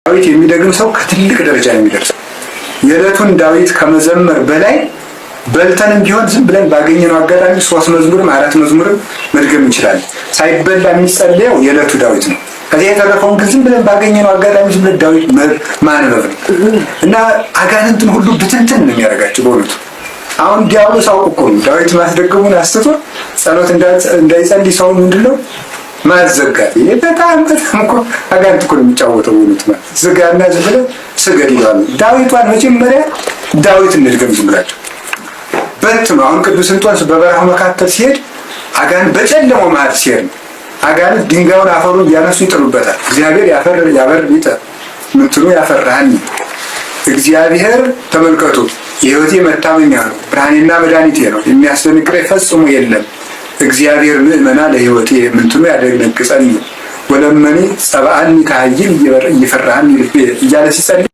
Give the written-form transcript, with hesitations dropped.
ዳዊት የሚደግም ሰው ከትልቅ ደረጃ ነው የሚደርሰው። የዕለቱን ዳዊት ከመዘመር በላይ በልተንም ቢሆን ዝም ብለን ባገኘነው አጋጣሚ ሶስት መዝሙርም አራት መዝሙርም መድገም እንችላለን። ሳይበላ የሚጸለየው የዕለቱ ዳዊት ነው። ከዚያ የተረፈውን ግን ዝም ብለን ባገኘነው አጋጣሚ ዝም ብለን ዳዊት ማንበብ ነው እና አጋንንትን ሁሉ ብትንትን ነው የሚያደርጋቸው በእውነቱ። አሁን ዲያብሎስ አውቆ እኮ ነው ዳዊት ማስደገሙን አስትቶ ጸሎት እንዳይጸልይ ሰውን ምንድን ነው ማዘጋት። ይሄ በጣም በጣም እኮ አጋንንት እኮ ነው የሚጫወተው በእውነቱ። ማለት ዝጋና ዝም ብለህ ስገድ ይለዋል። ዳዊቷን መጀመሪያ ዳዊት እንድገም ዝም ብላችሁ በት ነው። አሁን ቅዱስ እንጦንስ በበረሃው መካከል ሲሄድ አጋንንት በጨለማው መሀል ሲሄድ ነው አጋንንት ድንጋዩን አፈሩን እያነሱ ይጥሉበታል። እግዚአብሔር ያፈር ያበር ሊጠ ምንትኑ ያፈራሃኒ እግዚአብሔር ተመልከቱ፣ የሕይወቴ መታመኛ ነው፣ ብርሃኔና መድኃኒቴ ነው፣ የሚያስደነግጠኝ ፈጽሞ የለም። እግዚአብሔር ምእመና ለሕይወቴ ምንትኑ ያደነግጸኒ ወለመኔ ጸብአኒ ከኃይል እየፈራሃኒ ልቤ እያለ ሲጸልይ